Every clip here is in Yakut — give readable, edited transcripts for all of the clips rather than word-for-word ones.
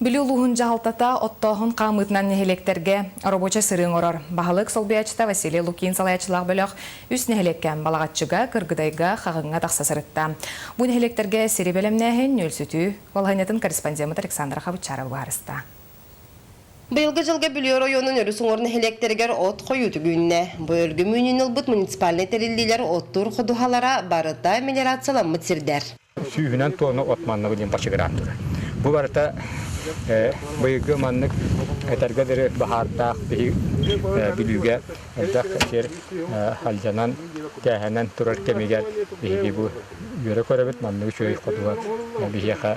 Бүлүү улууһун дьаһалтата оттооһун хаамыытынан нэһилиэктэргэ оробуочай сырыы оҥорор. Баһылык солбуйааччыта Василий Лукин салайааччылаах бөлөх үс нэһилиэккэ Балаҕаччыга, Кыргыдайга, Хаҕыҥҥа тахса сырытта. Бу нэһилиэктэргэ сири бэлэмнээһин, нүөлсүтүү балаһыанньатын корреспондеммыт Александра Хабычарова быһаарыста. Быйылгы дьылга Бүлүү оройуонун өрүс уҥуор нэһилиэктэригэр от хойуутук үүннэ. Бу өлгөм үүнүүнү ылбыт муниципальнай тэриллиилэр оттуур ходуһалара барыта мелиорацияламмыт сирдэр. Сүүһүнэн туонна от манныгы диэн бачыгыраан турар. Бу барыта быйылгы маннык этэргэ дылы баһаардаах биһи Бүлүүгэ элбэх сир алдьанан, кээһэнэн турар кэмигэр биһиги бу үөрэ көрөбүт маннык үчүгэй ходуһа биһиэхэ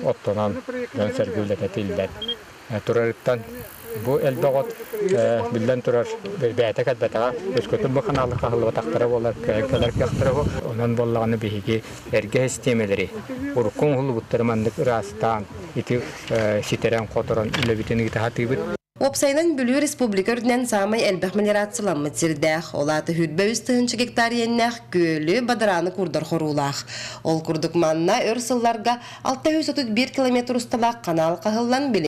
оттонон дьон-сэргэ үлэтэ тиллэн турарыттан бу элбэх от биллэн турар бэйэтэ кэлбэтэҕэ өскөтүн бу ханаалы хаһыллыбатахтара буолар кэлэр кыахтара онон буоллаҕына биһиги эргэ систиэмэлэри урукку оҥоһуллубуттары маннык ыраастаан ити ситэрэн-хоторон үлэбитин ыыта сатыыбыт. Уопсайынан Бүлүү республика үрдүнэн саамай элбэх мелиорацияламмыт сирдээх, ол аата 23 тыһыынча гектар иэннээх күөлү, бадарааны куурдар хоруулаах. Ол курдук манна өр сылларга 631 километр усталаах канал хаһыллан билиҥ.